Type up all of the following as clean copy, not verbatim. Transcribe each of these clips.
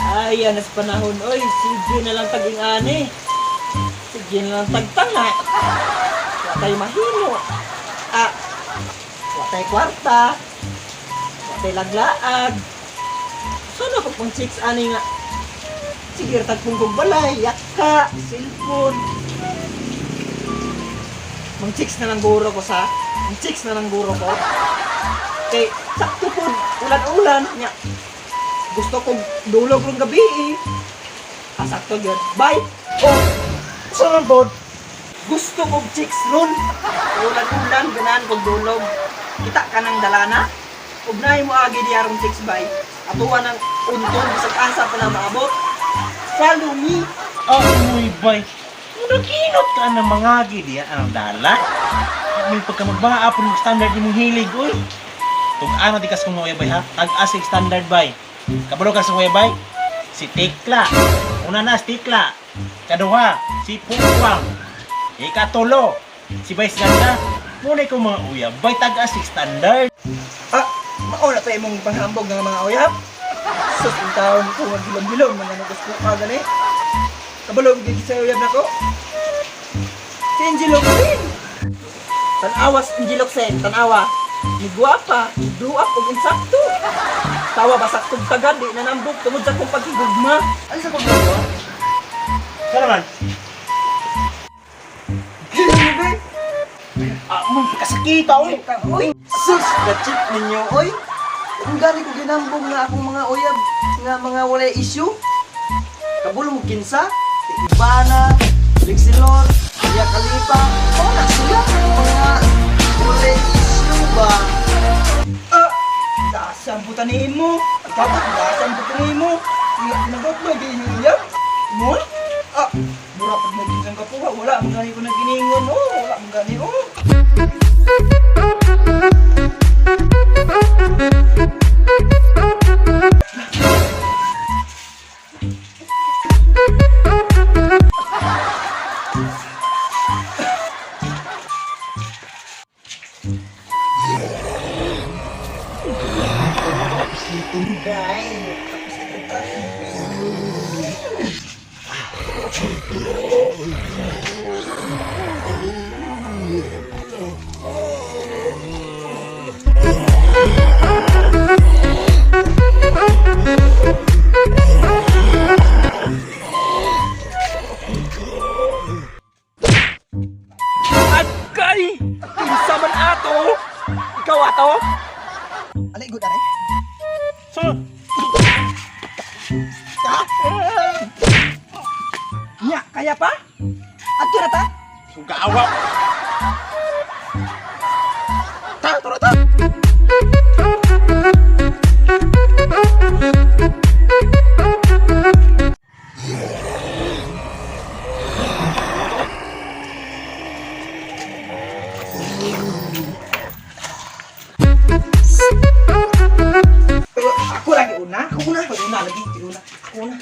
Ay, anas panahon, oy. Sige na lang taging ani. Sige na lang tagtanga. Watay mahimo. Ah, watay kwarta. Watay laglaag. Sana pag pang chicks ani nga. Sige, tagpong balay, yaka, cellphone. Mang chicks na lang guro ko sa. Mang chicks na lang guro ko. Kay, sakto po, ulan-ulan. Nya, gusto kong dulog rong gabi eh. Ah, sakto yun. Bye! Oh, Saan man pod? Gusto kong chicks ron. Ulan-ulan, ganahan kong dulog. Kita ka ng dalana. Ugnahin mo agi di arong chicks bay. Atuwa ng unton, bisag asa pa na maabot. Follow me. Oh, muy bay. Naginot ka na mga diya ang dala. May pagka magbaa po ng standard imong hilig, oy. Tug-ano di kas kung bay ha? Tag-as ang standard bay. Kabalo ka sa kuya bay? Si Tekla. Una na si Tekla. Kaduha, si Pukwang. Ikatulo, si Vice Ganda. Muna ko mga uyab, bay tag-as ang standard. Ah, mauna to imong panghambog ng mga uyab. Sus, ang taon ko, magilom-gilom, mga nugas ko ka gani. Kabalo, gigit sa uyab na ko. Si Angelo Locsin. Tanawa si Angelo Locsin, tanawa. Ni guwapa, ni duap, ug insakto. Tawa ba saktong tagad, di nanambok, tungod sa kong pagkigugma. Ano sa paggawa? Saan naman? Grabe! Ah, mo kasakita, oy. Uy! Sus! Kachip ninyo, oy! Kung gani ko ginambong nga akong mga uyab, nga mga walay issue, kabulo mo kinsa, si Ivana, Lexilor, Lia Khalifa, oh na sila, mga walay issue ba? Ah, dasang putaniin mo. Dapat dasang putaniin mo. Nagot mo, di yung uyab. Mo? Ah, mura pag naging kapuha, wala man gani ko naginingon. Oh, wala man gani, oh. Agkay! Kinsa man ato? Ikaw ato? Alay, good, aray. So, Nya, kaya pa? Adto na ta? Sugawa. Ta, tara ta. Pero ako lagi una. Ako una. Ako una lagi. Una. Ako una.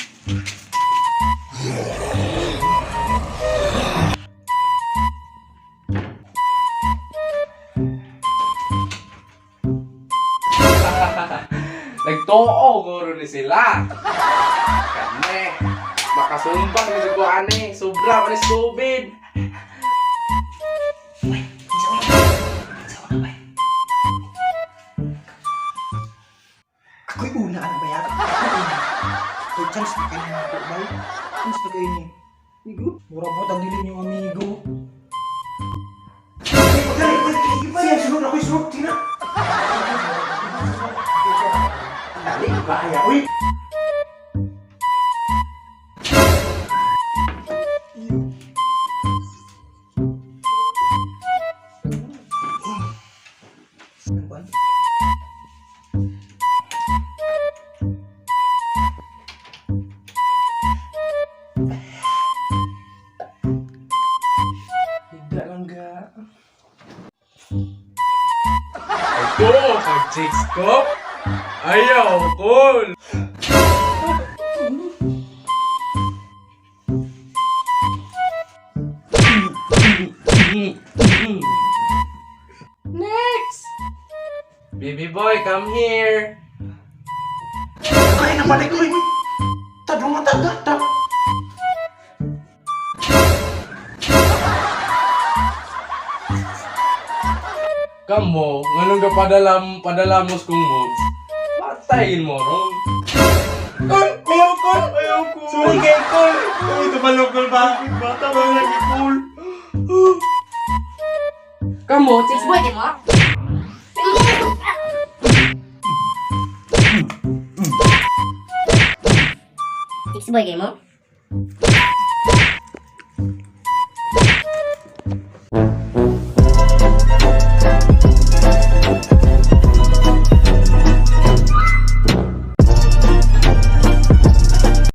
Nagtuo guro ni sila. Kane, makasumbang ni ko ani, sobra pa ni sa tubig. Ako'y una na ba yan? Ako'y una. May chance na kayo na ako, bay. Chance na kayo ni. Amigo? Mura po, tangilin yung amigo. Siya, sunod ako, sunod. Tina. Dali, kaya, uy. Higa lang ga. Nagtuo kag chicks ko? Ayaw cool. Next. Baby boy, come here. Kaya na balik ko eh. Tadong nga tada. Kamo, nganong ka padala, padala mo kong moves? Patayin mo ron. Kol! Ayaw, Kol! Ayaw ko! Sorry kay Kol! Uy, tumalog, Kol ba? Bata ba lagi, Kol? Kamo, chicks boy. Pwede mo? Six boy game mo?